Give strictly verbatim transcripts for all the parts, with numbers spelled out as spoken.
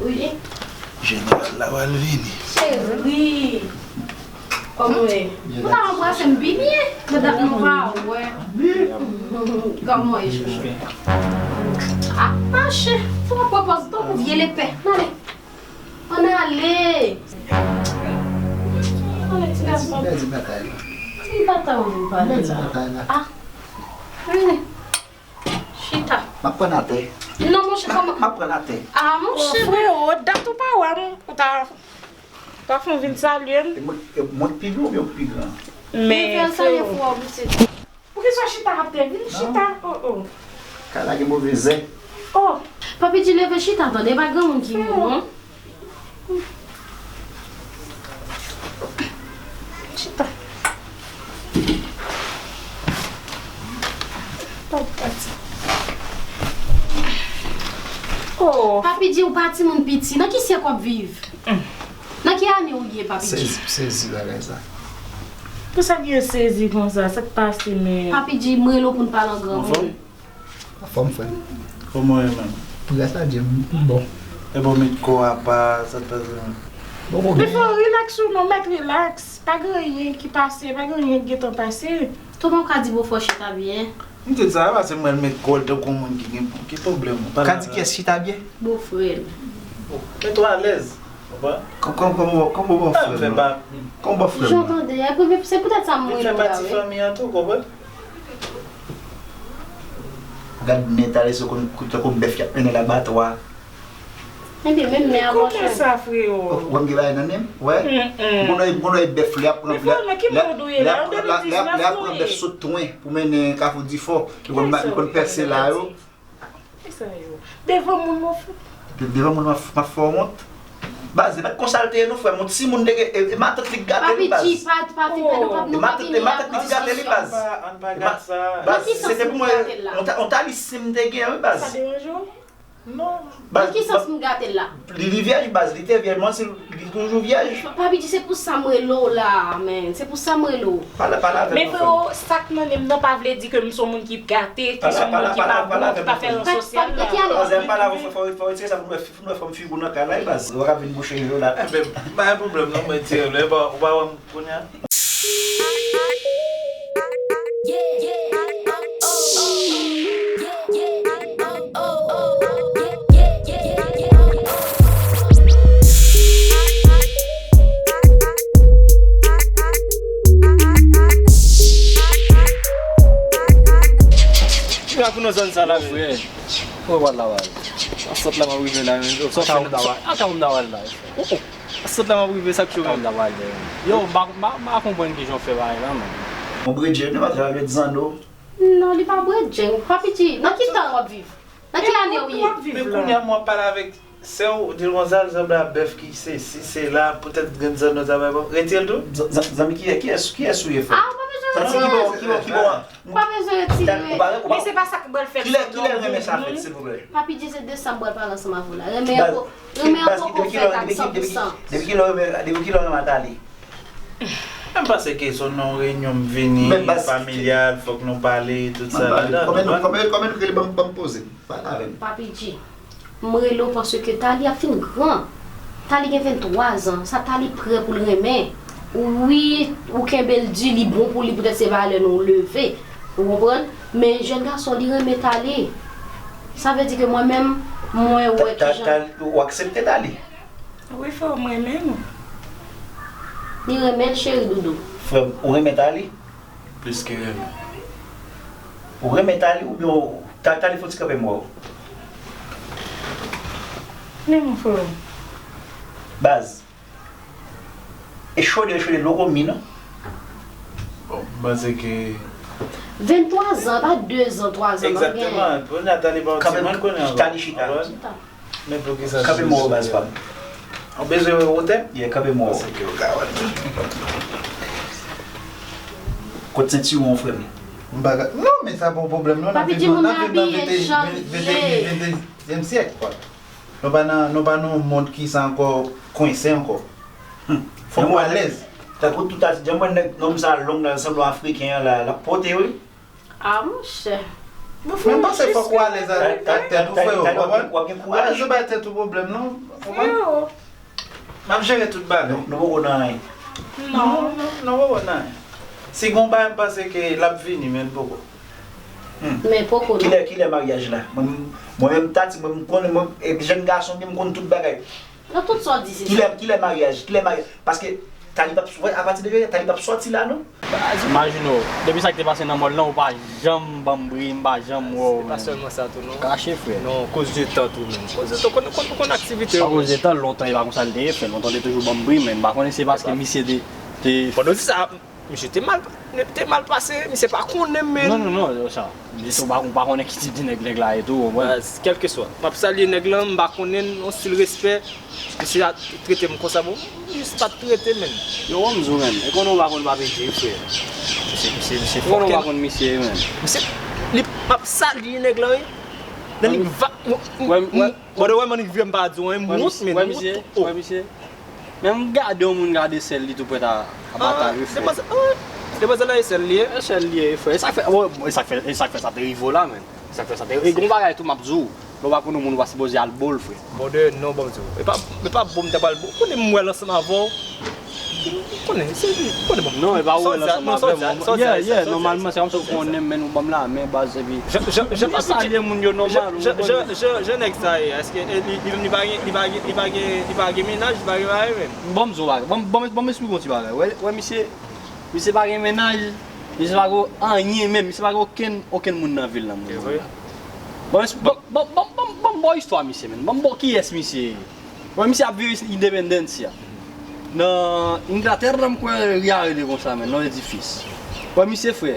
Wi. Jeneral la pral vini. Cheri. Kòman w ye? Ou ta anbrase m pi byen. Nan dat nou pa wè. Kòman w ye, chouchou? Ap mache. Fò w pran pòz tankou vye lepè. N ale. Ann ale. Ann ale, ti gason. Pèdi batay la. Ki batay ou vin pale la? Pèdi batay la. Ah. Vini. Chita. M ap pran atè. Non, monchè, kòman? M ap pran atè. Ah, monchè. Freo, dat ou pa wè m, ou ta, ou ta fè m vin salye m. E mwen, e mwen k pi gwo oubyen ou k pi gran? Men, freo. Poukisa w chita atè? Vin chita. Oh, oh. Kay la gen move zè. Oh. Papi di leve chita, tande, pa granmoun ki moun, non? Chita. Oh. Papi di ou pa timoun piti. Nan ki syèk w ap viv? Nan ki ane w ye, Papi di? Sezi, sezi bagay sa. Pou sa gen sezi konsa, sa k pase, men? Papi di m rele w pou n pale an granmoun. Anfòm, frè m. Kòman w ye menm? Pou rès la, Dye m bon. Epi w met kò apa, sa k pase menm? Bon, bon. Men fò w rilaks ou non, mèt rilaks. Pa gen anyen ki pase, pa gen anyen ki gentan pase. Kòman w ka di bòfè w chita byen? M di l sa, e paske m wè l met kò l tankou yon moun ki gen, ki pwoblèm. Ka di kiyès chita byen? Bòfrè l. Mete w alèz. Konprann? Kòman, kòman, kòman bòfrè l? Kòman bòfrè l? Jan tande, se poutèt sa m rele w la, wi. Li fè pati fanmi an tou, konprann? Gad nen talè se kon, tankou bèf y ap mennen l abatwa. Ebyen, menm nen an, monchè. Kòman sa, freo? Ou wè m gen bagay nan nen m? Wè? M konn wè, m konn wè bèf li ap pran, li ap pran bèf sou twen pou mennen Kafou Difò. Li konn, li konn pèse la yo. Kisa yo? Devan moun mwen fou. De-, devan moun mwen f-, m ap fè w wont. Baz, e pa t konsa l te ye non, frè m. Yon timoun te gen, e, e matant li k gate li, baz. Papi G, pa, pa fin pèdi, pa, nou pa vini la. E matant, e matant li k gate li, baz. Ann pa, ann pa gad sa. Baz, se te pou mwen, yon ta-, yon talisman m te gen, wi, baz. Sa deranje w? Non. Baz, nan ki sans m gate l la? Li, li vyèj, baz, li te vyèj, mwen si li toujou vyèj. Papi G, se pou sa m rele w la, men. Se pou sa m rele w. Pale, pale avè m, frè m. Men freo, sa k nan nen m nan pa vle di ke m se yon moun ki gate, ke m se yon moun ki pa bon, ki pa fè ran sosyal la. Pale avè m, frè m. Pale avè m, frè m. Fò w retire sa pou nou wè, pou nou wè fòm figi w nan kay la, wi, baz. Ou pa ka vin bouche je w la. Enben, pa gen pwoblèm non, mwen di, ou pa, ou pa wè m kounye a. Chita pou nan zòn sa la, frè. Kòman w pral la, pral? Aswè la m ap rive la, men. Ata ou m ta pral la. Aswè la m ap rive, sa k chove? Ata ou m ta pral. Yo, m pa, m pa, m pa konprann kijan w fè bagay la, man. Yon bredjenn, nou pa travay met zanno. Non, li pa bredjenn. Papi G, nan ki tan w ap viv? Nan ki ane w ye? Men kounye a mwen ap pale avèk sè w, di l konsa, l sanble a bèf ki sesi, sela, poutèt grenn zanno sa bay bon. Retire l tou. Zan-, zan-, zanmi, kiyès, kiyès, kiyès ou ye, frè? Ah, ou pa bezwen retire. Zanmi, ki bò, ki bò, ki bò? Ou pa bezwen retire. Men se pa sa k pral fè. Kilè, kilè renmen sa fèt, silvouplè? Papi G, se desanm m pral pale ansanm avè w la. Renmen an, renmen an poko fèt ak san pou san. Depi kilè w renmen, depi kilè w renmen Atali? Mwen panse ke se nan yon reyinyon m vini, familyal, fòk nou pale, tout sa ladan. Konbyen nou, konbyen, konbyen nou rele, ban m, ban m poze m. Pale avè m. Papi G, m rele w paske Tali ap fin gran. Tali gen venntwa zan. Sa Tali prè pou l renmen. Wi, ou kenbe l di li bon pou li, poutèt se valè nou leve. Ou konprann? Men jèn gason, li renmen Tali. Sa vle di ke mwen menm, mwen wè kijan. Ou aksepte Tali? Wi, frè m, renmen nou. Li renmen l, cheri doudou. Frè m, ou renmen Tali? Plis ke renmen. Ou renmen Tali oubyen ou, Ta-, Tali fè yon ti kanpe m wè w. Men mon frè. Baz. E chode, e chode, dlo konn mi non. M panse ke Venntwa zan, pa de zan, twa zan, m ap genyen. Egzakteman. Kounye a, Tali pa yon timoun kounye a ankò. Tali chita. Chita. Men poukisa Kanpe mwen baz pa m. Ou bezwen wè wotè m? Yeah, kanpe mwen. Paske w ka wè. Kot sentiwon, frè m? M pa ka, non, men sa pa yon pwoblèm, non. Papi, timoun nan abiye jan l vle. Venndezyèm syèk, kwa. Nou pa nan, nou pa nan yon mond ki sa ankò kwense ankò. Fòk ou alèz. Tankou tout a, jan mwen nèg, nonm sa long la, sanble yon Afriken an la, l ap pote, wi. Ah, monchè. Men m panse fòk ou alèz ak, ak tèt ou, freo, w konprann? W ap gen kouraj. Ou pa bezwen bay tèt ou pwoblèm, non. Freo. M ap jere tout bagay. Nou, nou poko nan anyen. Non, non, nou poko nan anyen. Si gon bagay, m panse ke l ap vini, men l poko. Men poko, non. Kilè, kilè maryaj la? Mwen, mwen menm, Tati, mwen, m konnen, mwen, e, jèn gason, m konn tout bagay. Nan tout sa w di, se sa. Kilè, kilè maryaj? Kilè maryaj? Paske Tali p ap, wè, apati de jodi a, Tali p ap sòti la, non. Baz, imajine w, depi sa k te pase nan mòl lan, ou pa janm ban m bri, m pa janm wè w. Se pa sèlman sa tou, non. Kache, frè. Non, koz de tan tou, menm. Koz de tan, konn, konn, konn aktivite yo. Pa koz de tan, lontan, e pa konsa l te ye, frè. Lontan, te toujou ban m bri, men m pa konnen se paske misye te, te Pandan w di sa, misye te mal, te mal pase, misye pa konnen, men. Non, non, non, sa. Misye pa, ou pa konnen ki tip de nèg nèg la ye tou, ou konprann? Baz, kèlkeswa. M ap salye nèg lan, m pa konnen l, yon stil respè. Misye a trete m konsa, bon, misye pa t trete, menn. Yo, ban m di w, menn. E konnen w pa konn pa pete, frè. Misye, misye, misye fòkè. E konnen w pa konn misye, menn. Misye, li, m ap salye nèg lan, wi. Nan li va, m, m, m, m, bòdè wè, man, li vre, m pa di w anyen, m wont, menn, m wont. Wè misye, wè misye. Men m gade yon moun gade sèl li tou prèt a, a batay, wi, frè. Demwazèl, ah, demwazèl la e sèl li ye? E sèl li ye, frè. E sa k fè, e sa k fè, e sa k fè sa te rive w la, menn. E sa k fè sa te rive. E gon bagay tou m ap di w, lè w pa konn yon moun ou pa sipoze al bo l, frè. Bòdè, non, ban m di w. E pa, e pa bo m ta pral bo. Ou konnen m wè l ansanm avè w. Ou konnen, se, ou konnen bon. Non, e pa ou wè l ansanm avè m. Yeah, yeah, nòmalman, se kòmsi ou konnen m, men ou ban m la men, baz, epi. Jan, jan, jan, jan, jan nèg sa ye, èske, e, li, li menm li pa gen, li pa gen, li pa gen, li pa gen mennaj, li pa gen mari menm? Bon, m di w bagay. Bon, bon, bon, m esplike w yon ti bagay. Wè, wè, misye, misye pa gen mennaj, misye pa gen anyen menm, misye pa gen okenn, okenn moun nan vil nan, moun nan. Bon, bon, bon, bon, bon, bon, bon istwa misye, menn. Bon, bon, kiyès misye ye? Wè, misye ap viv Independence ya. Nan Inglatè, m kwè, ri a rele konsa, menn, nan edifis. Wè, misye, frè.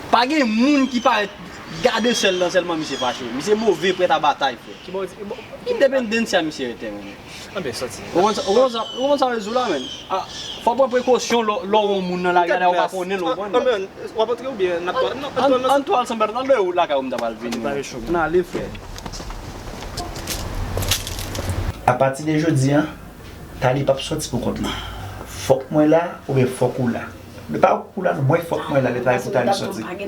Pa gen moun ki parèt gade sèl lan, sèlman misye fache. Misye move, prèt a batay, frè. Ki bò, ki bò? Independence ya misye rete, menn. Anben, sòti. Ou konn sa, ou konn sa, ou konn sa rezon la, menn. Ah, fò w pran prekosyon lè, lè w wè yon moun nan lari a, lè w pa konnen l, ou konprann? Anben, w ap antre oubyen n ap, non, ann, ann tou al sanble, nan de wout lakay ou m ta pral vini. N ale, frè. Apati de jodi a, Tali p ap sòti pou kont li. Fòk mwen la, oubyen fòk ou la. Li pa pou la, non, mwen fòk mwen la, lè Tali pou Tali sòti. Ok,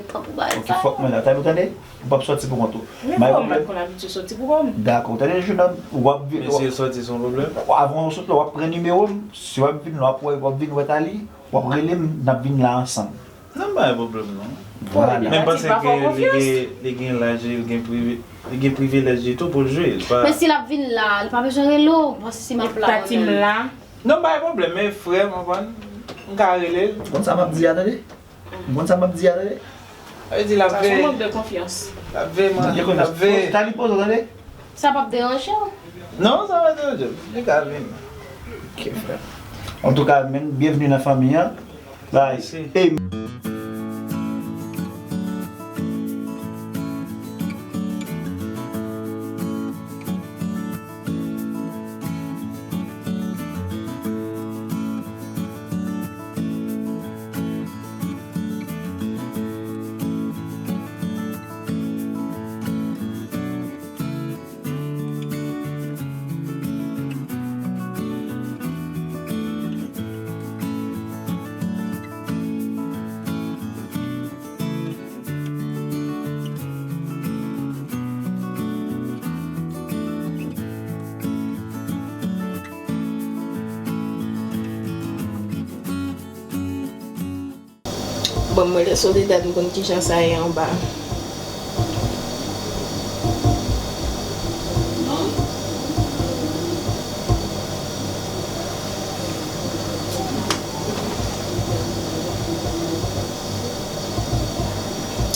fòk mwen la. Tali, ou tande? Ou p ap sòti pou kont ou. Men fò mwen konn abitye sòti pou kò m. Dakò, ou tande, jenòm, w ap vi-, w ap, si l sòti, se yon pwoblèm. Avan w sot la, w ap pran nimewo m, si w ap vin la, w ap wè, w ap vin wè Tali, w ap rele m, n ap vin la ansanm. Nan, pa gen pwoblèm, non. Vwala. Men m panse ke li gen, li gen laj, li gen privi-, li gen privilèj li tou pou l jwe. Men si l ap vin la, li pa bezwen rele w, m panse si m ap la. Tati m la. Non, pa gen pwoblèm, men frè m, w konprann, m ka rele l. Ou konn sa m ap di a, tande? Ou konn sa m ap di a, tande? Sa vle di l ap veye. Sa se yon mank de konfyans. L ap veye, man, l ap veye. Tali poze w, tande? Sa p ap deranje w? Non, sa pa deranje m. Li ka vin. Ok, frè. Antouka, menn, byenvni nan fanmi an. Bye. Mèsi. E Ban m rele Soledad, m konn kijan sa ye anba.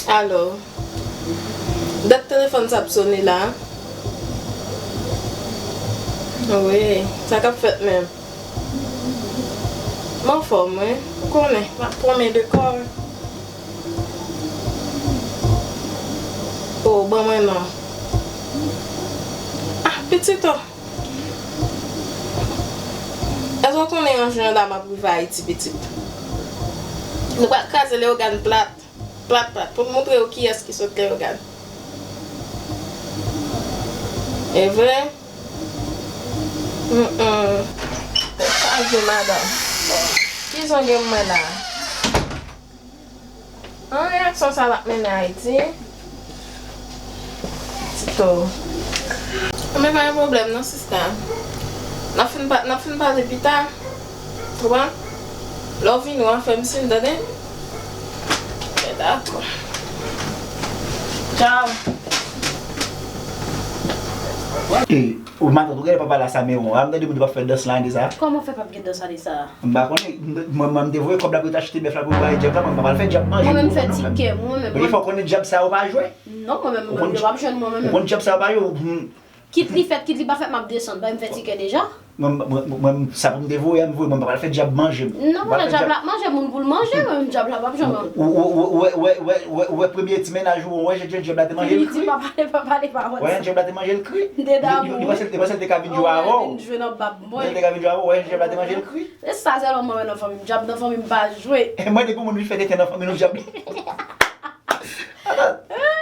Alo. Dat telefòn sa ap sone la? Wi, sa k ap fèt menm? M anfòm, wi. Ou konnen, m ap pran men de kò, wi. O, ban mwen non. Ah, pitit o. Èske w konnen yon jou yon dam ap rive Ayiti, pitit? Nou pral kraze Leyogàn plat. Plat, plat. Pou m montre w kiyès ki sot Leyogàn. E vre? Mm, mm. Sa vre, madanm. Ki jan gen mwen la? An reyaksyon sa l ap mennen Ayiti? Tito. Men pa gen pwoblèm non, sista. N ap fin pa-, n ap fin pale pita. Konprann? Lè w vini, w a fè m siy, tande? Men dakò. Tchao. Ou matant, ou genlè pa pale a Sameron. A, m tande moun yo p ap fè dans lan de sa. Kòman fè p ap gen dans lan de sa? M pa konnen. Mwen, mwen, m te voye kòb la pou yo te achte bèf la pou yo bay djab la, mwen, m pa pral fè djab manje moun non, menm. Mwen menm fè ti kè, mwen menm. Epi fò w konnen djab sa yo pa jwe. Non, mwen menm, mwen menm, yo p ap jwenn mwen menm. Ou konn djab sa yo pa jwe. Kit li fèt, kit li pa fèt, m ap desann. Bay m fè ti kè deja. Mwen, mwen, mwen, mwen, sa pou m te voye a, m voye, mwen pa pral fè djab manje m. Non, mwen pa pral fè djab. Djab la ap manje moun pou l manje, mwen menm, djab la p ap janm. Ou, ou, ou, ou wè, wè, wè, wè, wè premye ti mennaj ou, ou wè jan djab la te manje l kri. Li di pa pale, pa pale pawòl. Wè jan djab la te manje l kri. Li, li, li panse, li panse l te ka vin jwe avè w. Li panse l te ka vin jwe avè w, wè jan djab la te manje l kri. E sa sèlman mwen wè nan fanmi m. Djab nan fanmi m pa jwe. E mwen, depi moun vin fè tenten nan fanmi nou, djab.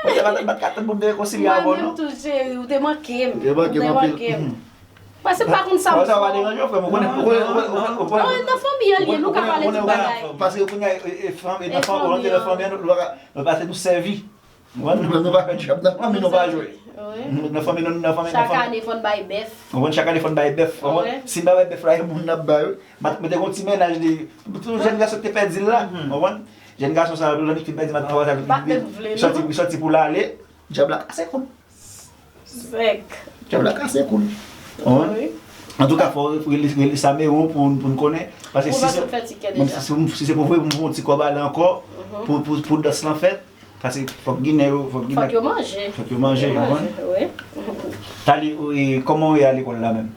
Mwen te pa, mwen pa t ka tann pou m te rekonsilye avè w non. Mwen menm tou, cheri, ou te manke m. Ou te manke m anpil. Ou te manke m. Mwen se pa konn sa m fè. Sa pa deranje w, frè m. Ou konnen, ou konnen, ou konnen, ou konnen. Non, nan fanmi an li ye, nou ka pale tout bagay. Paske kounye a, e, e, fanmi, e, nan fanmi, ou rantre nan fanmi an, nou, nou pa ka, nou pa se nou sèvi. Ou konprann? Nou, nou pa fè djab nan fanmi, nou pa jwe. Wi. Nou, nan fanmi, nou, nan fanmi, nan fanmi. Chak ane, fò n bay bèf. Ou konprann? Chak ane, fò n bay bèf. Ou konprann? Wi. Si n pa bay bèf la, e moun n ap bay, wi. Mwen te gon ti mennaj de, tou jèn gason ki te pèdi l la. Ou konprann? Jèn gason sa, lè li fin pèdi matant, li sòti, li sòti pou l ale. Djab la kase kou l. Sèk. Djab la kase kou l. Wi. Antouka, fò rele, rele Sameron pou, pou n konnen. Paske si se, si, si se pou vre, pou m fè yon ti kòb ale ankò, pou, pou, pou dans lan fèt. Paske fòk Ginen yo, fòk Ginen. Fòk yo manje. Fòk yo manje, ou konprann? Wi. Tali, e, kòman w ye a lekòl la menm?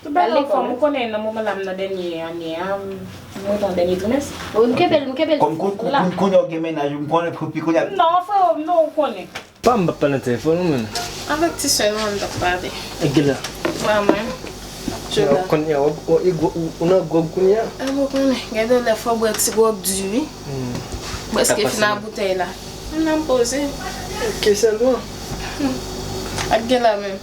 Tout bagay anfòm, ou konnen nan moman la m nan dènye ane a, m, m rete an dènye trimès. Wi, m kenbe l, m kenbe l. Kòm kou-, kou-, la. Kou-, kounye a w gen mennaj, m konnen pou pi kounye a. Non, frè, non, ou konnen. Pa m p ap pale nan telefòn ou menm. Avèk ti sè nou an m t ap pale. E gila. Vrèman. Jodi a. Kounye a, ou, ou, ou, ou nan gwòg kounye a? E mwen konnen, gen de lè fò bwè ti gwòg di wi. Hmm. Prèske fin a boutèy la. M nan poze. Ok, sèlman. Hmm. Ak gila menm.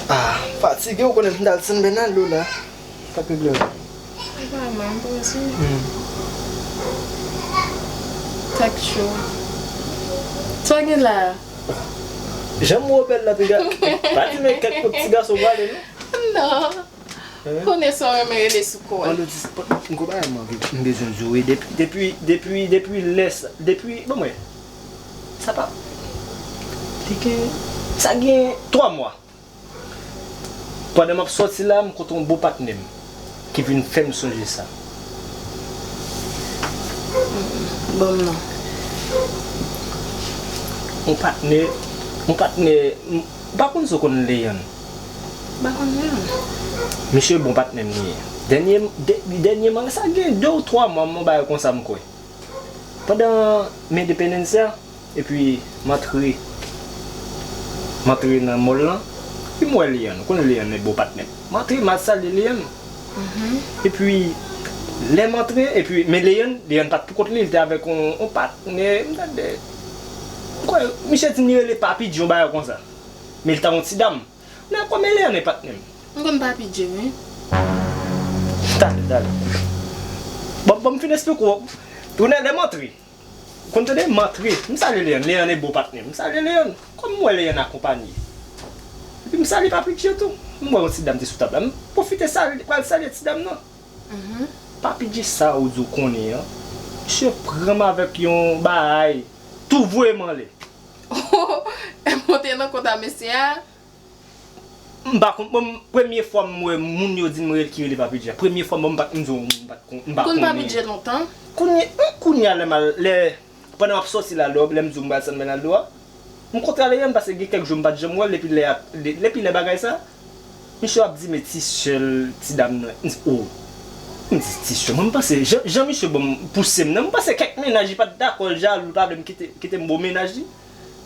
Ah, fatige, ou konnen m t al tann Bernardo la. Pa regle. Vrèman, m poze. Hmm. Tèt cho. Sa w gen la? Jan m wè w bèl la, piga. Pa di men kèk kout ti gason pale, non? Non. Hein? Konnen sa w renmen rele sou kò. An nou di, m gon bagay m anvi, m bezwen di w, wi. Depi, depi, depi, depi lè sa, depi, bon, mwen, sa pa, li gen, sa gen twa mwa. Pandan m ap sòti la, m kontre yon bon patnè m ki vin fè m sonje sa. Ban m non. Yon patnè, yon patnè, m, m pa konn si w konn Leyann. M pa konn Leyann. Misye bon patnè m li ye. Dènye, dè-, dènyèman, sa gen de ou twa mwa, m yon bagay konsa m kwè. Pandan m Independence a, epi m antre, m antre nan mall lan, epi m wè Leyann, ou konnen Leyann e bon patnè m. M antre, m al salye Leyann. Mhm. Epi, lè m antre, epi, men Leyann, Leyann pa t poukont li, li te avèk yon, yon patnè, m tande, m kwè, misye di m li rele Papi Djo, yon bagay konsa. Men li ta yon ti dam. Nan kòman Leyann e patnè m? M konn Papi Dje, wi. Talè, talè. Bon, bon, m fin esplike w. Tounen lè m antre. Konn tande, m antre. M salye Leyann. Leyann e bon patnè m. M salye Leyann. Kòm m wè Leyann akonpanye. Epi m salye Papi Dje tou. M wè yon ti dam te sou tab la. M pwofite salye, pral salye ti dam nan. Mhm. Papi Dje sa ou di w konnen an. Misye pran m avèk yon bagay. Tou voye m anlè. M monte nan kont a mesye a. M pa konn, bon, premye fwa m wè moun yo di m rele ki rele Papi Dje. Premye fwa m, bon, m pa t, m di w, m pa t kon-, m pa konnen. Konn Papi Dje lontan? Kounye, kounye a lè m al, lè, pandan m ap sòti la, lè, lè m di w m pral tann Bernardo a, m kontre a Leyann paske gen kèk jou m pa t janm wè l depi lè a, de-, depi lè bagay sa. Misye ap di, men ti sè l, ti dam nan. M di, o. M di, ti sè, mwen m panse, jan, jan misye ban m, pouse m nan, m panse kèk mennaj li pa t dakò, l jalou, l pa vle m kite, kite m bon mennaj li.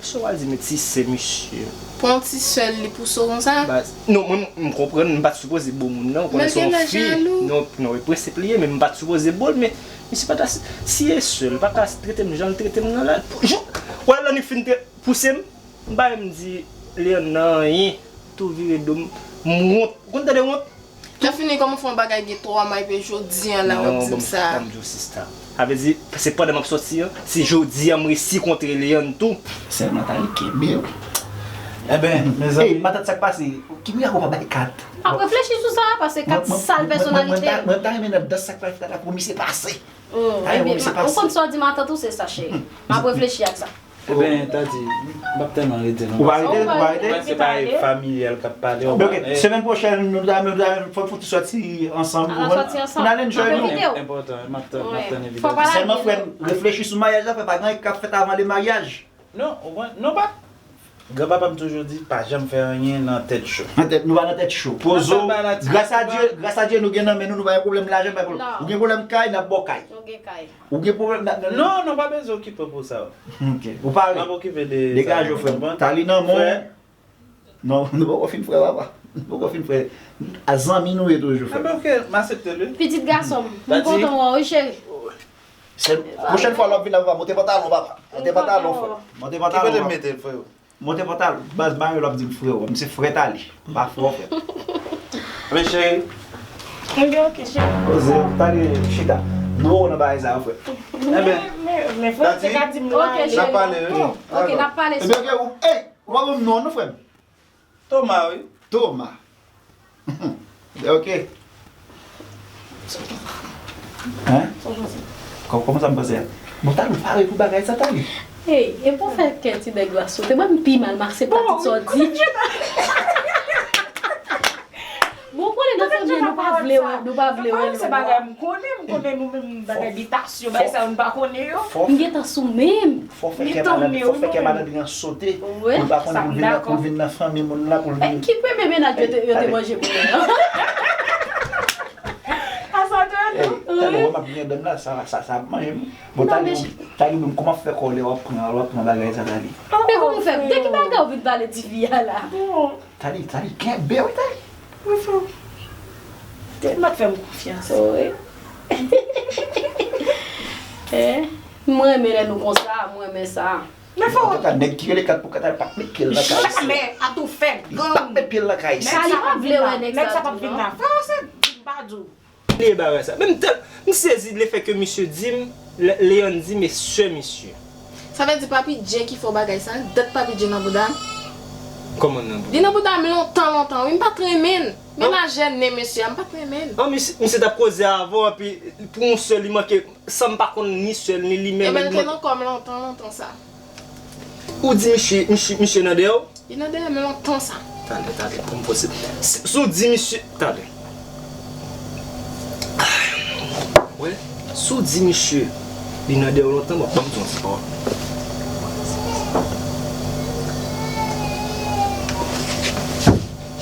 Sa w al di, men ti sè misye. Pou yon ti sè l, li pouse w konsa? Baz, non, mwen, m konprann, m pa t sipoze bo moun nan, ou konnen se yon fi. Non, non, e prensip li ye, men m pa t sipoze bo l, men misye pa ta, si e sè l, pa ta trete m jan l trete m nan la. Jou, wè, lè li fin pouse m, m pa menm di Leandre anyen, tou vire do m, m wont. Ou konn tande wont? Lè fini, kòman fè yon bagay gen twa mwa epi jodi a la w ap di m sa? Non, ban m di w sista. Sa vle di, se pandan m ap sòti an, si jodi a m resi kontre Leandre tou. Sèlman Tali kenbe w. Enben, mezanmi. Ey, matant, sa k pase? Ki mirak ou pa bay kat? M ap reflechi sou sa, paske kat sal pèsonalite l. Mwen ta renmen nan dans sa k pral fèt la pou misye pase. Ou konn sa w di matant ou, se sa, cheri. M ap reflechi ak sa. Ebyen, Tati, m p ap tèlman rete non. Ou pa rete? Ou pa rete? Mwen se bagay familyal k ap pale. Ok, semèn pwochèn, nou ta, nou ta, fò n fouti sòti ansanm pou n, pou n al enjoy nou. Enpòtan, m ap tann, m ap tann envitasyon. Sèlman, frè m, reflechi sou maryaj la, frè, pa gen anyen k ap fèt avan de maryaj. Non, ou konprann? Non, pa. Granpapa m toujou di, pa janm fè anyen nan tèt cho. Nan tèt, nou pa nan tèt cho. Poze w. Gras a Dye, gras a Dye, nou gen nan men nou, nou pa gen pwoblèm lajan, nou pa gen pwoblèm. Ou gen pwoblèm kay, n ap ba w kay. Ou gen kay. Ou gen pwoblèm nan, nan. Non, nou pa bezwen okipe w pou sa. Ok. Ou pare? M ap okipe de sa. Degaje w, frè m. Tali nan men w. Non, nou poko fin frè, papa. Nou poko fin frè. A zanmi nou ye toujou, frè m. Enben, ok, m aksepte l, wi. Pitit gason m, m kontan wè w, wi, cheri. Se pwochèn fwa lè w ap vin la, papa, monte pantalon, papa. Monte pantalon, frè. Monte pantalon. Ki kote m mete l, frè? Monte pantalon, baz, ba yo l ap di m frè w, m se frè Tali, m pa frè w, frè. Men cheri. Ebyen, ok, cheri. Poze, Tali, chita. Nou poko nan bagay sa yo, frè. Enben, men, men, frè, se ka di m la. Ok, cheri. N ap pale, wi. Ok, n ap pale. Ebyen, ok, ou, ey, ou pa ban m non an, non, frè m. Toma, wi. Toma. Ok. Hein? Kò-, kòman sa m panse a? Bon, Tali, ou pare pou bagay sa, Tali? Hey, e pou fè kè ti nèg la sote, mwen m pi mal, m aksepte tout sa w di. Bon, konnen nan fanmi an, nou pa vle wè, nou pa vle wè. Se bagay m konnen, m konnen nou menm bagay bitasyon, bagay sa yo nou pa konnen yo. M gentan sou men m. Fò fè kè malandri, fò fè kè malandri an sote pou l pa konnen pou l vin nan, pou l vin nan fanmi moun nan, pou l vin. Ki premye mennaj yo te, yo te manje pou mwen an? Asa te. Talè wè m ap gen dan m la, sa, sa, sa ap manje m. Bon, Tali, Tali menm, kòman fè kò w lè w ap pran, w ap pran bagay sa, Tali? Men kòman w fè? De ki bagay ou vin pale tifi a la? Tali, Tali, kenbe wi, Tali. Wi, frè m. Tèlman t fè m konfyans. Wi. Eh, mwen renmen lè nou konsa, mwen renmen sa. Men fò. Antouka, nèg ki rele kat pou kat la, pa t met pye l nan kay isi. Chak lè, atoufè, gang. Li pa t met pye l nan kay isi. Sa li pa vle wè nèg sa tou, non. Nèg sa p ap vin la. Fò se di m pa di w. Li e bagay sa. Men m tèl, m sezi lefètke misye di m, Leandre di m e sè misye. Sa vle di Papi Dje ki fè w bagay sa? Dat Papi Dje nan bouda m? Kòman nan bouda? Li nan bouda m lontan, lontan, wi. M pa t renmen l. Menajè nen mesye a, m pa t renmen l. An, misye, misye t ap koze avè w, epi pou yon sè li manke, san m pa konn ni sè l, ni li menm. Ebyen, l te nan kò m lontan, lontan sa. Ou di misye, misye, misye nan dèyè w? Li nan dèyè m lontan sa. Talè, talè, kòm posib. Si, si w di misye, talè. Wè, si w di misye, li nan dèyè w lontan, bon, ban m di yon ti pawòl.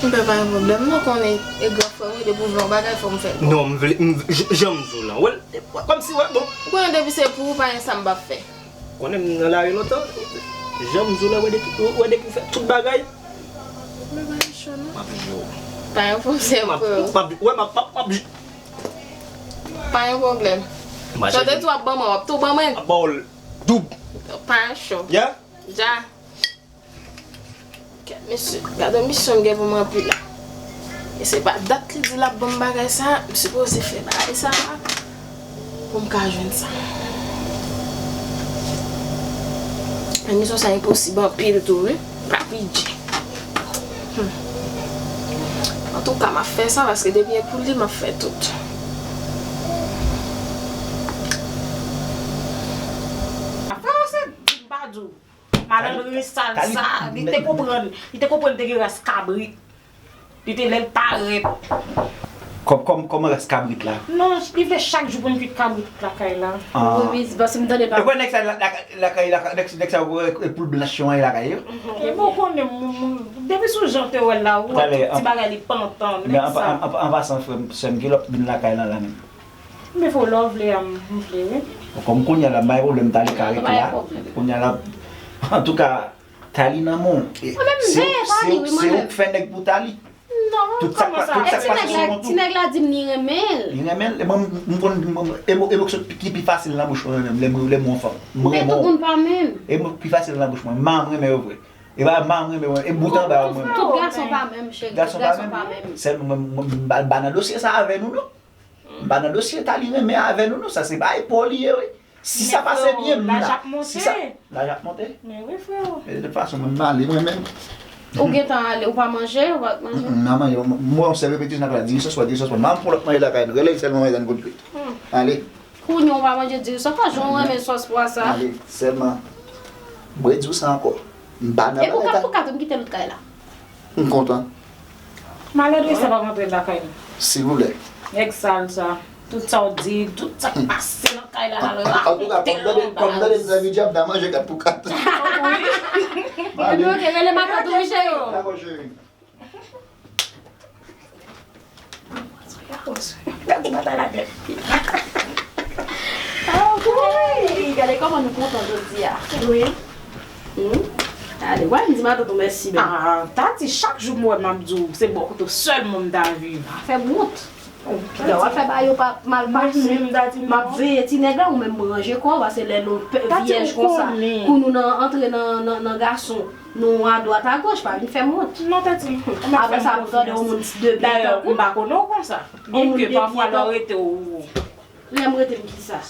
M pè pa gen pwoblèm, non, konnen e gran frè m wi, depi w vle yon bagay, fò m fè l. Non, m vle, m, j-, jan m di w lan. Wè, kòmsi, wè, bon. Ou konnen depi se pou ou, pa gen sa m p ap fè. Konnen m nan lari lontan. Jan m di w la, wè depi, wè depi w fè tout bagay. Men pa gen cho non. M ap jwe w. Pa gen pwoblèm, freo. M ap, wè, m ap, m ap, m ap jwe. Pa gen pwoblèm. Sa w te di w ap ban mwen, w ap tou ban mwen. M ap ba w l doub. Pa gen cho. Ya? Ja. Kèt mesye, gade misyon m gen pou m ranpli la. E se pa dat li di l ap ban m bagay sa, m sipoze fè bagay sa pou m ka jwenn sa. Men misyon sa enposib anpil tou wi, pa pidji. Hmm. Antouka, m ap fè sa paske depi e pou li, m ap fè tout. Frè, se di m pa di w. Malandren sal sa, li te konprann, li te konprann te gen ras kabrit. Li te lè l parèt. Kòm, kòm, kòman ras kabrit la? Non, li vle chak jou pou n kuit kabrit tout lakay la. Ah. Wi, wi, se paske m tande l pa. E kwè nèg sa la, la, lakay, lakay, nèg, nèg sa yo, e, e poul blanch yo, lakay yo? Ebyen ou konnen, m, m, depi sou jan w te wè l la, ou wè tout ti bagay li pantan, nèg sa. An, an, an, an pasan, frè m, sè m, kilè w ap vin lakay lan la menm? Men fò lè w vle a, m vle wi. Bon, kòm kounye a la, m pa gen pwoblèm, Tali ka ret la. Kounye a la, antouka, Tali nan men w. Mwen menm m veye Tali, wi, mwen menm. Se ou k fè nèg pou Tali. Non, kòman sa? Tout sa k pase sou kont ou. E ti nèg la, ti nèg la di m li renmen l. Li renmen l? E mwen, m konn, e mwen, e mwen ki pi fasil nan bouch mwen menm, lè mwen, lè mwen yon fanm. Mwen renmen w. Men tout moun pa menm. E mwen ki fasil nan bouch mwen. M renmen yo vre. E pa m renmen yo, e bout anba yo mwen. Tout gason pa menm, cheri. Tout gason pa menm. Sèlman mwen, mwen, m pa, m pa nan dosye sa avè nou, non. M pa nan dosye Tali renmen avè nou, non. Sa se bagay pa w li ye, wi. Si sa pase byen, m la. Si sa, laj ap monte. Men wi, freo. E de tout fason, mwen, m ale, mwen menm. Ou gentan ale, ou pa manje, ou pa t manje? Mm, mm, m a manje, m, m wè yon sèl repetition nan kay la, diri sòs pwa, diri sòs pwa. M a pou lòt manje lakay nou. Rele l sèlman, mwen tann kout pit. Hmm. Ale. Kounye a ou pa manje diri sòs pwa, jan w renmen sòs pwa sa. Ale, sèlman. Mwen di w sa ankò. M pa nan bagay ta. E pou kat pou kat, m kite l kay la. M kontan. Malandren sa p ap antre lakay nou. Silvouplè. Nèg sal sa. Tout sa w di, tout sa k pase nan kay la, l al rakonte anba. Antouka, pandan de, pandan de zanmi djab, n a manje kat pou kat. Wi. Epi, ok, rele matant ou, wi, cheri. Dakò, cheri. Gade batay la nèt. Ah, wi. Gade kòman nou kontan jodi a. Wi. Hmm? Ale, w al di matant ou mèsi, bèl. Ah, Tati, chak jou m wè m ap di w, se bò kote w sèlman m ta viv. Pa fè m wont. Pita w ap fè bagay yo pa mal pase. M ap veye ti nèg la, ou menm ranje kò w, paske lè nou vyèj konsa, kou nou nan, antre nan, nan, nan gason, nou adwat agoch, pa vin fè m wont. Non, Tati, ou mèt fè m konfyans. Apre sa, pou tande yon moun de byen tankou w. Dayè, m pa konnen w konsa. Gen moun de byen tankou w. Gen ke pafwa lè w rete ou. Lè m rete m ki sa?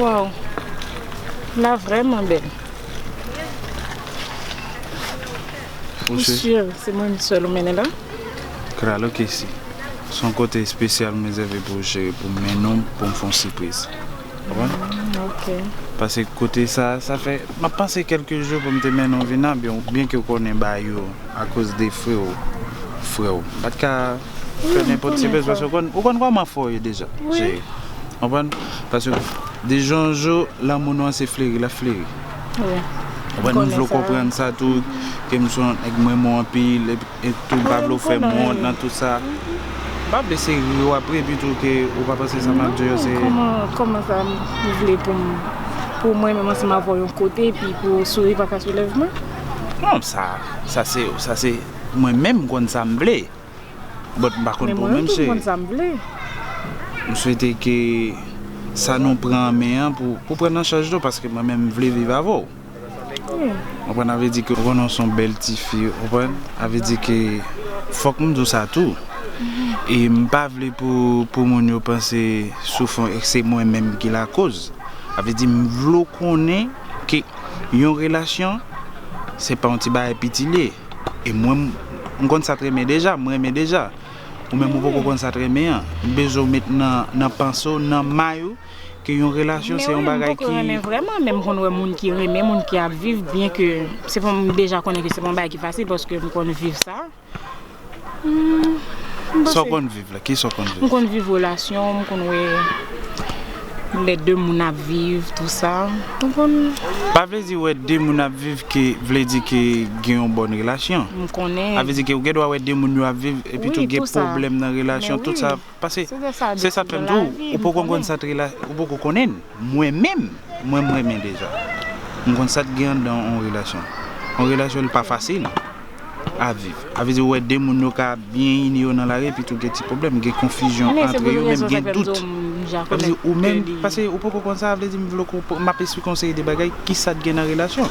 Waw, la vrèman bèl. Mesye, se mwen sèl ou mennen la? Kralo Kesi. Se yon kote espesyal m rezève pou ou, cheri, pou m mennen w, pou m fè yon sipriz. Konprann? Mm, ok. Paske kote sa, sa fè, m ap panse kèlke jou pou m te mennen w vin la, byen, byen ke w konnen ba yo akoz de frè w, frè w. M pa t ka fè nenpòt sipriz paske ou konn, ou konn kòman frè w ye deja, cheri. Konprann? Paske deja yon jou, lanmou nou an se fleri, l ap fleri. Wi. Konprann? M vle w konprann sa tou, ke m se yon nèg m renmen w anpil, epi E tou, m pa vle w fè m wont nan tout sa. M pa vle se ri w ap ri, epi tou ke ou pa panse sa m ap di w yo se. Non, kòman, kòman sa m vle pou m, pou mwen menm ansanm avè w yon kote, epi pou w souri pa ka sou lèv mwen? Non, sa, sa se, sa se mwen menm m konn sa m vle. But m pa konn pou ou menm, cheri. Men mwen menm tou m konn sa m vle. M swete ke sa nou pran an men an pou, pou pran nan chaj tou, paske mwen menm m vle viv avè w. Konprann, sa vle di ke ou konnen w se yon bèl tifi, konprann? Sa vle di ke fòk m di w sa tou. E m pa vle pou, pou moun yo panse soufran e se mwen menm ki lakoz. Sa vle di m vle w konnen ke yon relasyon, se pa yon ti bagay piti l ye. E mwen, m, m konn sa trè byen deja, m renmen deja. Ou menm ou poko konn sa t renmen an. M bezwen w met nan, nan panse w, nan may ou, ke yon relasyon se yon bagay ki. Men wi, m poko renmen vrèman, men m konn wè moun ki renmen, moun ki ap viv, byen ke se pa, m deja konnen ke se pa yon bagay ki fasil, paske m konn viv sa. Hmm, m panse. Sa w konn viv la? Kisa w konn viv? M konn viv relasyon, m konn wè lè de moun ap viv, tou sa. M konn. Pa vle di wè de moun ap viv ke vle di ke gen yon bòn relasyon. M konnen. Sa vle di ke ou gen dwa wè de moun yo ap viv epi tou gen pwoblèm nan relasyon, tout sa. Paske se sa k fè m di w, ou poko konn sa t rela-, ou poko konnen l. Mwen menm, mwen, m renmen deja. M konn sa t gen anndan yon relasyon. Yon relasyon, li pa fasil a viv. Sa vle di, ou wè de moun yo ka byen ini yo nan lari, epi tou gen ti pwoblèm, gen konfizyon antre yo, menm gen dout. Sa vle di, ou menm, paske ou poko konn sa, sa vle di, m vle w konprann, m ap esplike w yon seri de bagay, ki sa t gen nan relasyon.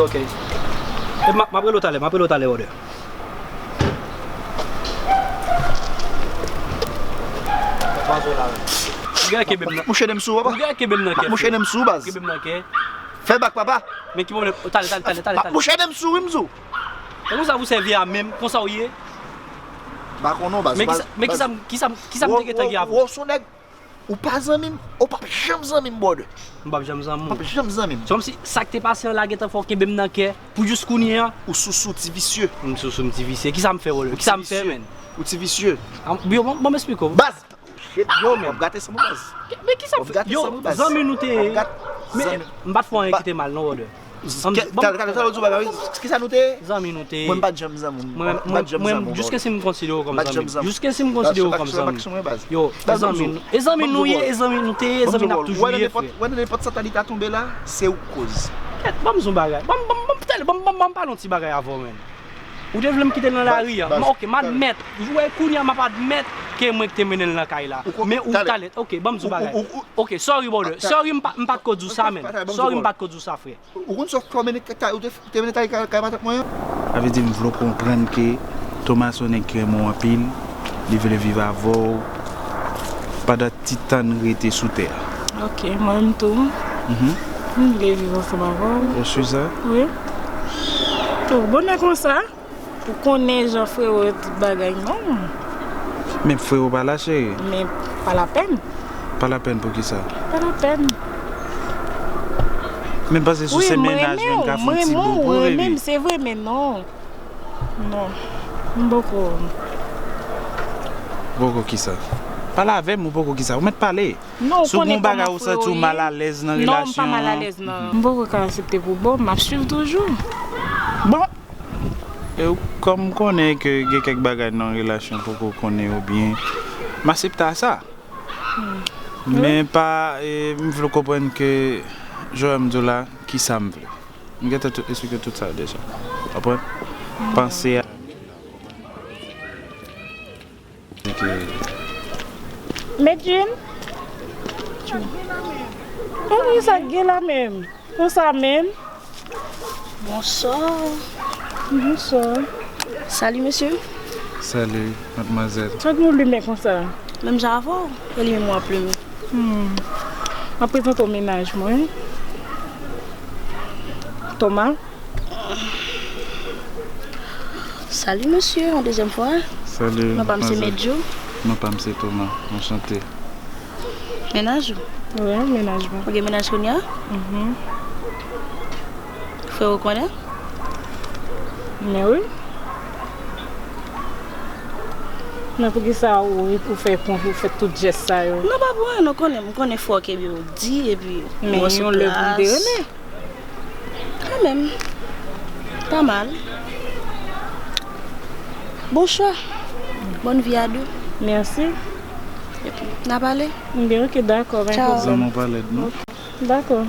Ok. E m ap, m ap rele w talè, m ap rele w talè, brother. Ou gen kenbe m nan. Mouche, de m sou ou, papa. Ou gen kenbe m nan kè. Mouche, de m sou ou, baz. Kenbe m nan kè. Fè bak, papa. Men ki pwoblèm? Talè, talè, talè, talè, talè. Mouche, de m sou ou wi, m di w. E konsa pou sèvi a menm, konsa w ye? M pa konnen w, baz. Men kisa, men kisa, kisa, kisa m te gentan gen avè w? Ou se yon nèg. Ou pa zanmi m, ou p ap janm zanmi m, brother. M p ap janm zanmi w. P ap janm zanmi m. Se kòmsi sa k te pase an la gentan fè w kenbe m nan kè pou jis kounye a. Ou sousou, ti visye. M sousou, m ti visye. Kisa m fè, brother? Kisa m fè, man? Ou ti visye. Yo, ban m esplike w. Baz! Yo, man. W ap gate san mwen, baz. Men kisa m fè? Yo, zanmi nou te ye. Men m pa t fè w anyen ki te mal, non, brother. Talè, talè, talè, w di w bagay, wi. Kisa nou te ye? Zanmi nou te ye. Mwen, m pa t janm zanmi w. Mwen, mwen, mwen, jiske si m konsidere w kòm zanmi. Jiske si m konsidere w kòm zanmi. Yo, e zanmi nou, e zanmi nou ye, e zanmi nou te ye, e zanmi n ap toujou ye, frè. Wè, nan nenpòt sa Thalita tonbe la, se ou k koz. Kèt, ban m di w bagay. Ban m, ban m, ban m, talè, ban m, ban m, ban m pale yon ti bagay avè w, man. Ou te vle m kite l nan lari a. Ok, m admèt. Ou wè, kounye a, m ap admèt ke mwen ki te mennen l nan kay la. Men ou talè. Ok, ban m di w bagay. Ok, sorry, brother. Sorry, m pa, m pa t ko di w sa, man. Sorry, m pa t ko di w sa, frè. Ou konn sa w fè w mennen kay, ou te, te mennen kay, kay, kay matant mwen an? Sa vle di m vle w konprann ke Thomas se yon nèg ki renmen w anpil, li vle viv avè w pandan ti tan n rete sou tè a. Ok, mwen menm tou. M vle viv ansanm avè w. Ou si sa? Wi. Tou bonè konsa. Ou konnen jan frewo yo tout bagay, non. Men frewo pa la, cheri. Men pa lapèn. Pa lapèn pou kisa? Pa lapèn. Men m panse si w se mennaj mwen, m ka fè yon ti bobo, baby. Wi, mwen renmen w, mwen renmen w, se vre, men non. Non. M poko. Poko kisa? Pale avè m, ou poko kisa? Ou mèt pale. Non, ou konnen kòman frewo ye. Si w gen yon bagay ou santi w malalèz nan relasyon an. Non, m pa malalèz, non. M poko ka aksepte pou bò, m ap swiv toujou. Bon. E w, kòm m konnen ke gen kèk bagay nan relasyon poko konnen yo byen, m aksepte a sa. Men pa, e, m vle w konprann ke jan m di w la, kisa m vle. M gentan tout, esplike tout sa deja. Konprann? Panse a. Medjin. An, sa k gen la menm? Konsa menm? Bonswa. Bonswa. Salut, monsieur. Salut, mademoiselle. Sa k nou limen konsa? Menm jan avè w, e li menm w ap limen. Hmm. M ap prezante w mennaj mwen. Thomas. Salut, monsieur, yon dezyèm fwa. Salut, mademoiselle. Non pa m se Medjou. Non pa m se Thomas. Enchanté. Mennaj ou? Wi, mennaj mwen. Ou gen mennaj kounye a? Mhm. Frè ou konnen? Men wi. Men poukisa ou, ou fè, ou fè tout jès sa yo? Non, pa pou anyen, non, konnen, m konnen frè w ke byen ou di, epi men yon lè pou m te renmen. Kanmenm. Pa mal. Bon chwa. Bonne vie à deux. Mèsi. Epi, n a pale. Byen, ok, dakò, pa gen pwoblèm. Zanmi w pa lèd, non? Dakò.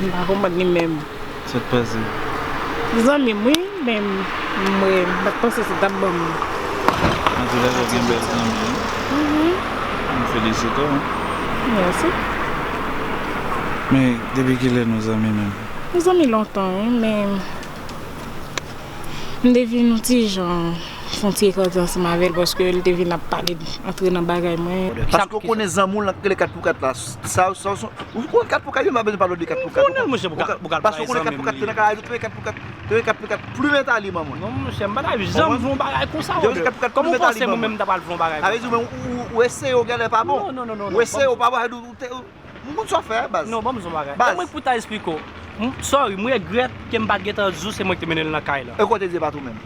M pa konprann li menm. Sa k pase? Zanmi m, wi, men m, m, m pa t panse se t ap ban m. Antoulèka, w gen bèl zanmi, wi. Mhm. M felisite w. Mèsi. Men, depi kilè nou zanmi menm? Nou zanmi lontan, wi, men m te vin yon ti jan fè yon ti ekate ansanm avè l, paske l te vin ap pale, antre nan bagay mwen. Paske w konnen zanmi w lan k rele kat pou kat la. Sa, sa, sa, ou konn kat pou kat, yo pa bezwen pale de kat pou kat. Ou konnen, monchè, pou kat pou kat, paske ou konnen kat pou kat te nan kay la, te kat pou kat, te kat pou kat, plimen Tali ban mwen. Non, monchè, m pa ta janm fè yon bagay konsa, Rodè. Kòman w panse mwen menm m ta pral fè yon bagay konsa? Sa vle di, ou, ou, ou eseye, ou genlè pa bon. Non, non, non, non. Ou eseye, ou pa bon, ou te, ou, M konn sa w fè, baz. Non, ban m di w yon bagay. Baz. E mwen ki pou ta esplike w. M, sorry, m regrèt ke m pa t gentan di w se mwen ki te mennen l nan kay la. E kote di e pa tou menm?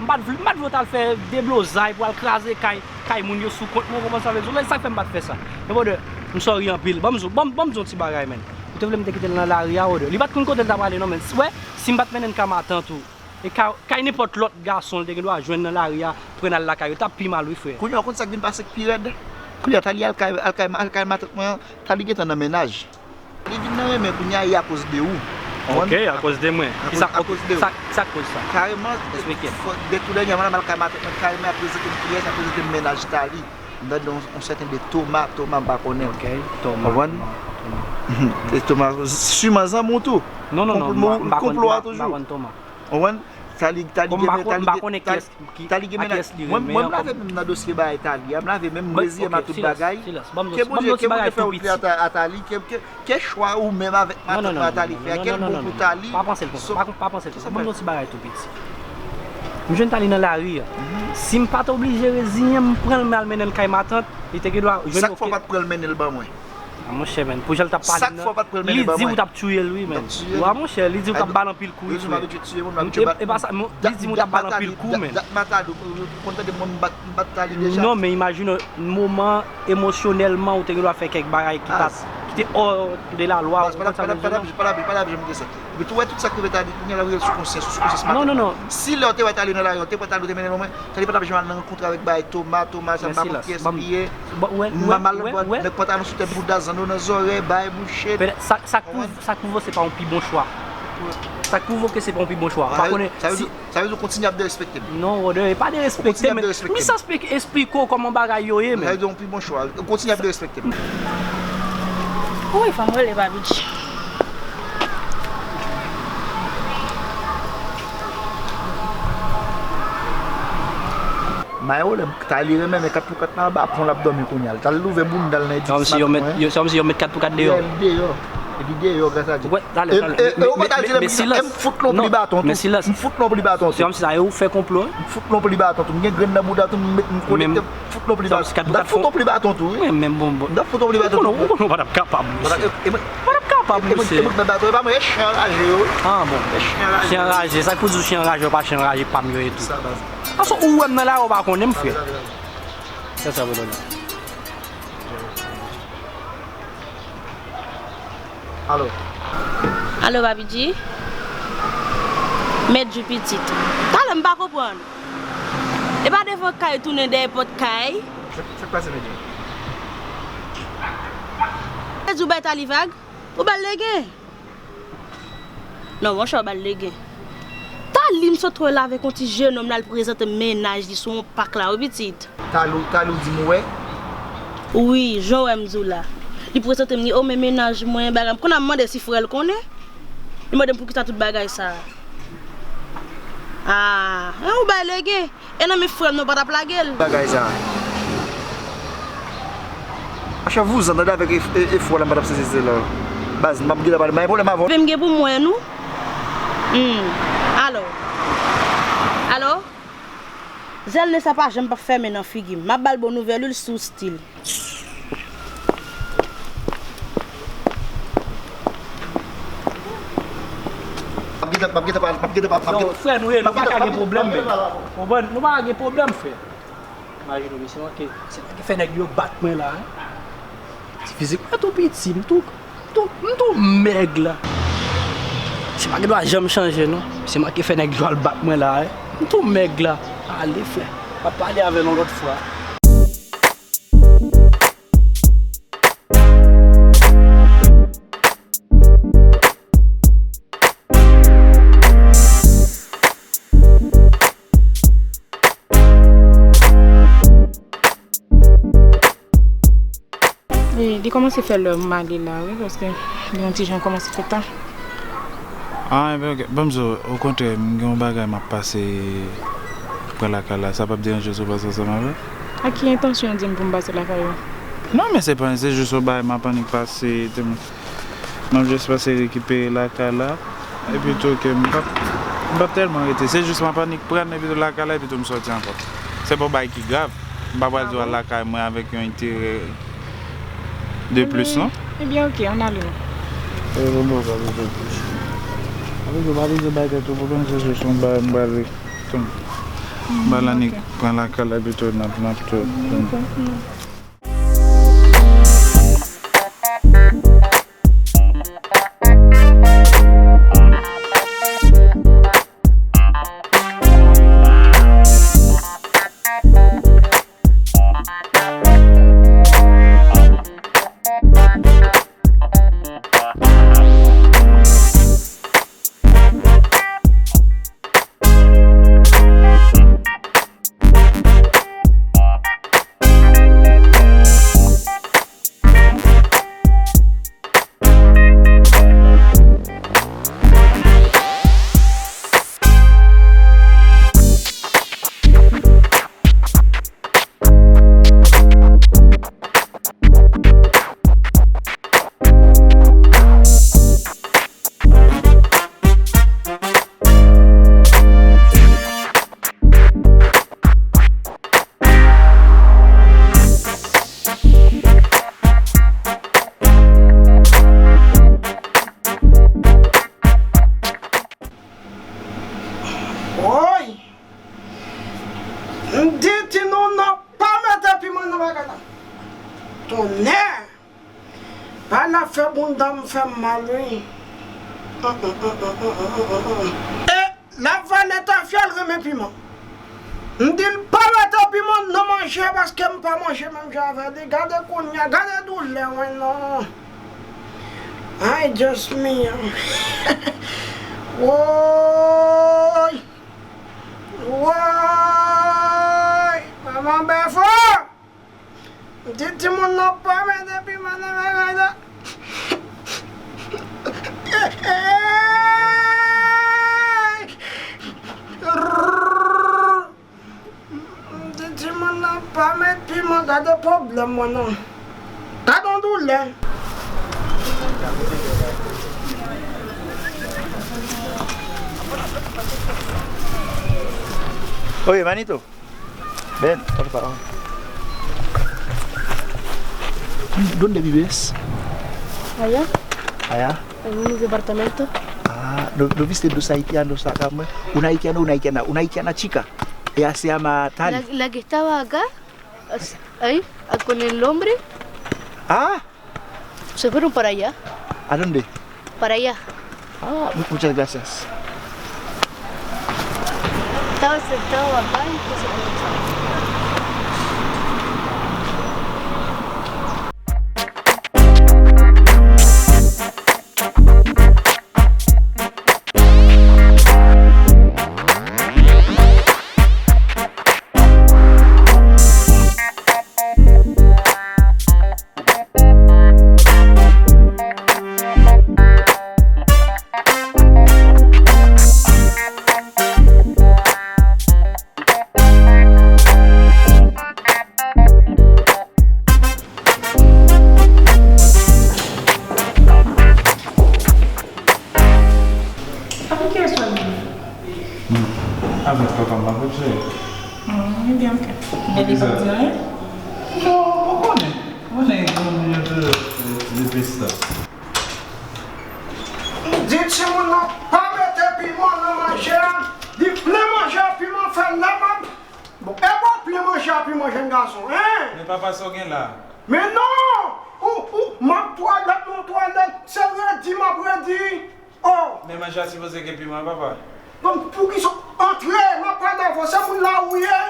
M pa t vle, m pa t vle w t al fè deblozay pou al kraze kay, kay moun yo sou kont mwen, ou konprann sa m vle di w la, e sa k fè m pa t fè sa. Men brother, m sorry anpil. Ban m di w, ban m, ban m di w yon ti bagay, man. Ou te vle m te kite l nan lari a, brother. Li pa t konn kote l t ap prale, non, man. Wè, si m pa t mennen l kay matant ou, E kay, kay nenpòt lòt gason li te gen dwa jwenn nan lari a, pran l al lakay yo, t ap pi mal wi, frè. Kounye a, ou konn sa k vin pase k pi rèd? Kounye a, Tali al kay, al kay, al kay matant mwen an, Tali gentan nan mennaj. Li vin nan renmen kounye a, e akoz de ou. Ok, akoz de mwen. Kisa, akoz de ou. Sa, sa k koz sa? Kareman, esplike. De tou dènyèman, l al kay matant mwen, kareman, ap prezante m kiyès, ap prezante m mennaj Tali. M tande yon, yon sèten de Toma, Toma, m pa konnen. Ok, Toma. Konprann? Toma. E Toma, siman zanmi w tou. Non, non, non, m pa, m pa konn, m pa konn Toma. Konplo a toujou. Konprann? Tali, Tali gen, Tali gen, Tali gen mennaj. Mwen, mwen, m lave men m nan dosye bagay Tali a, m lave men m, m reziye m a tout bagay. Ke Bondye, ke Bondye fè wout li a Tali, ke, ke, ke chwa ou menm avèk matant mwen Tali fè a, ke l bon pou Tali. Pa panse l konsa, pa, pa panse l konsa. Ban m di w yon ti bagay tou piti. M jwenn Tali nan lari a. Si m pa t oblije reziyen m, pran l, m al mennen l kay matant, li te gen dwa jwenn. Sa k fè w pa t pran l mennen l ban mwen? A, monchè, men, pou jan l t ap pale m nan, li di ou t ap tiye l, wi, men. Wa, monchè, li di ou t ap ba l anpil kou, wi, frè. E, e pa sa, li di m ou t ap ba l anpil kou, men. Non, men imajine w, moman emosyonèlman ou te gen dwa fè kèk bagay ki pa t, ki te hors de la loi, ou konprann sa m vle di w, non? Epi tou wè tout sa k rive Tali, kounye a l ap rele sou konsyans ou, sou konsyans matant mwen. Non, non, non. Si lè w te wè Tali nan lari, w te pran Tali, w te mennen l ban mwen, Tali pa t ap janm al nan rankontre avèk bagay Toma, Toma, sa m pa konn kiyès li ye. Mal pran, nèg pantalon sou tèt, bouda, zanno nan zòrèy, bay bouche. Sa, sa k pwouve, sa k pwouve se pa yon pi bon chwa. Sa k pwouve ke se pa yon pi bon chwa. Ou pa konnen si Sa vle di w kontinye ap derespekte m? Non, brother, e pa derespekte, men m esplike w kòman bagay yo ye, men. Sa vle di yon pi bon chwa. Ou kontinye ap derespekte m. Wi, fò m rele Babidji. Mayo, lè Tali renmen, men kat pou kat nan anba pon l ap dòmi kounye a. Tali louvè bounda l nan edifis matant mwen. Se kòmsi yo met kat pou kat deyò. Li deyò. Epi deyò gras a Dye. Talè, talè. E, e, e, ou pa ta di m fout non pli baton tou. M fout non pli baton tou. Se kòmsi sa, e ou fè konplo, wi. M fout non pli baton tou. M gen grenn nan bouda tou, m met, m konekte, m fout non pli baton. M ta fout non pli baton tou, wi. Men, men bon, bon. M ta fout non pli baton tou. Ou konnen, ou konnen w pa t ap kapab, mesye. Ou pa t ap kapab, mesye. E mwen k bay baton, e pa mwen, e chen anraje yo, wi. Ah, bon. E chen anraje. Chen anraje, sa k pou di w chen anraje, yo pa chen anraje, pa m yo ye tou. Sa, baz. Paske ou wè m nan lari, ou pa konnen m, frè. Sa, sa, sa, sa. Alo. Alo, Babidji? Mèt Jou pitit. Talè m pa konprann. E pa devan kay, tounen dèyè pòt kay. Sa, sa k pase, Mèt Jou? Mèt Jou bay Tali vag? Ou ba l legen? Non, monchè, ou ba l legen. Tali m sot wè l avèk yon ti jenòm la, l prezante m mennaj li sou yon pak la, wi, pitit. Tali, Tali w di m ou wè? Wi, jan w wè m di w la. Li prezante m li, o, men mennaj mwen, bagay. M konn ap mande si frè l konnen. Li mande m poukisa tout bagay sa. Ah, en, ou bay lege. E nan men frè m nan, ou pa t ap lage l. Bagay sa. Monchè, vouzan, tande avèk e, e, efò la, m pa t ap sezi se la. Baz, m ap gentan pale, m pa gen pwoblèm avè w. Vle m gen pou mwen, nou? Hmm. Alo? Alo? Zèl ne sa pa janm p ap fèmen nan figi m. M ap ba l bon nouvèl, wi, l sou stil. M ap gentan, m ap gentan pale, m ap gentan pale, m ap gentan. Yo, frè, nou ye, nou pa ka gen pwoblèm, men. Konprann? Nou pa ka gen pwoblèm, frè. Imajine w, se manke, se manke fè nèg yo bat mwen la, wi. Ti fizik mwen tou piti, m tou, m tou, m tou mèg la. Se pa gen dwa janm chanje, non. Se manke fè nèg yo al bat mwen la, wi. M tou mèg la. Ale, frè. M ap pale avè l yon lòt fwa. Kòmanse fè lè m ale la, wi, paske gen yon ti jan kòmanse fè ta. Ah, enben, ok. Ban m di w, okontrè, m gen yon bagay m ap pase pran lakay la. Sa p ap deranje w si w pase ansanm avè m? Ak ki entansyon w di m pou m pase lakay ou? Non, men se pa, se jis yon bagay m ap annik pase, te m, m ap jis pase rekipere lakay la. Epi tou ke m p ap, m p ap tèlman rete. Se jis m ap annik pran epi tou lakay la, epi tou m sòti ankò. Se pa yon bagay ki grav. M pa pral di w al lakay mwen avèk yon enterè de plis, non? Ebyen, ok, ann ale non. E, bon, bon, pa bezwen plis. Pa bezwen, pa bezwen bay tèt ou pwoblèm, se jis yon bagay m pral, m pral annik pran lakay la, epi tou n ap, n ap tou. Woy! M di timoun nan pa mete piman nan bagay la. Tonnè! Pale ap fè bounda m fè m mal, wi. E l ap vale tafya, l renmen piman. M di l pa mete piman nan manje paske m pa manje menm jan avè li. Gade kounye a, gade doulè mwen non. Ay, Dye m. Woy! Woy! Manman bèf! Di timoun nan pa mete piman nan bagay la. Di timoun nan pa met piman, gade pwoblèm mwen non. Gade yon doulè. Oye, manito. Ven, por favor. ¿Dónde vives? Allá. Allá. En un departamento. Ah, ¿no, no viste dos haitianos acá? Un haitiano, una haitiana, una haitiana chica. Ella se llama Tali. La, la que estaba acá, as-, ahí, ah, con el hombre. Ah, Se fueron para allá. ¿A dónde? Para allá. Ah, mu-, muchas gracias. Estaba sentado acá y entonces comenzó. Avèk kiyès w ap viv? Hmm. Avèk papa m, m ap viv sou. Hmm, ebyen, ok. Men li p ap di anyen? Non, ou konnen. Ou konnen granmoun yo toujou, eh, ti depista. M di timoun nan pa mete piman nan manje a. Li plen manje a piman, fè lè m ap Bon, e bon plen manje a piman, jèn gason, en? Men papa, sa w gen la? Men non! Ou, ou, m ap twalèt, mwen twalèt, se redi m ap redi. Oh! Men manje a sipoze gen piman, papa. Bon, poukisa w antre, m ap pale avè w, se moun la ou ye?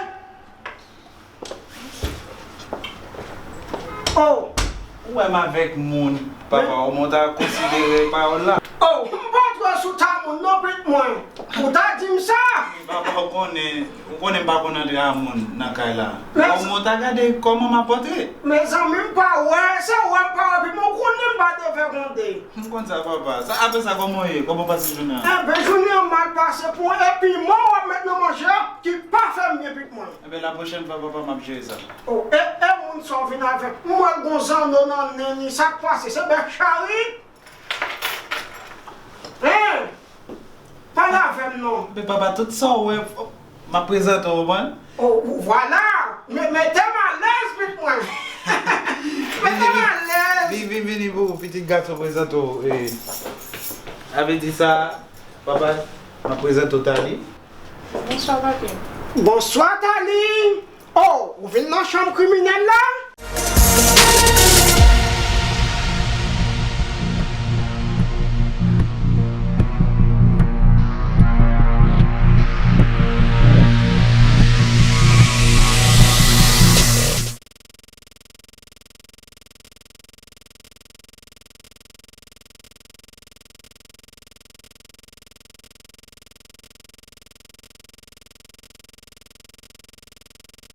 Oh! Ou wè m avèk moun, papa, men ou ta konsidere pawòl la. Oh, m pa antre sou ta moun non, pitit mwen. Ou ta di m sa? Papa, ou konnen, ou konnen m pa konn antre a moun nan kay la. Men- Kòman ou ta gade kòman m ap antre? Mezanmi, m pa wè, se wè m pa wè, epi m konnen m pa devè konde. M konn sa, papa. Sa, apre sa, kòman w ye? Kòman w pase jounen an? Enben, jounen an mal pase pou mwen, epi mwen w ap met nan manje a ki pa fè m byen, pitit mwen. Enben, la pwochèn fwa, papa, m ap jere sa. O, e, e moun sa w vin avèk? M wè l gon zanno nan nen li, sa k pase? Se bèk chari? Hein? Pale avè m non. Men papa, tout sa w wè, m ap prezante w, ou konprann? O, vwala. Me, mete m alèz, pitit mwen. Mete m alèz. Vini, vini, vini pou pitit gason prezante w. E, sa vle di sa, papa, m ap prezante w Tali. Bonswa, papi. Bonswa, Tali. O, ou vin nan chanm kriminèl la?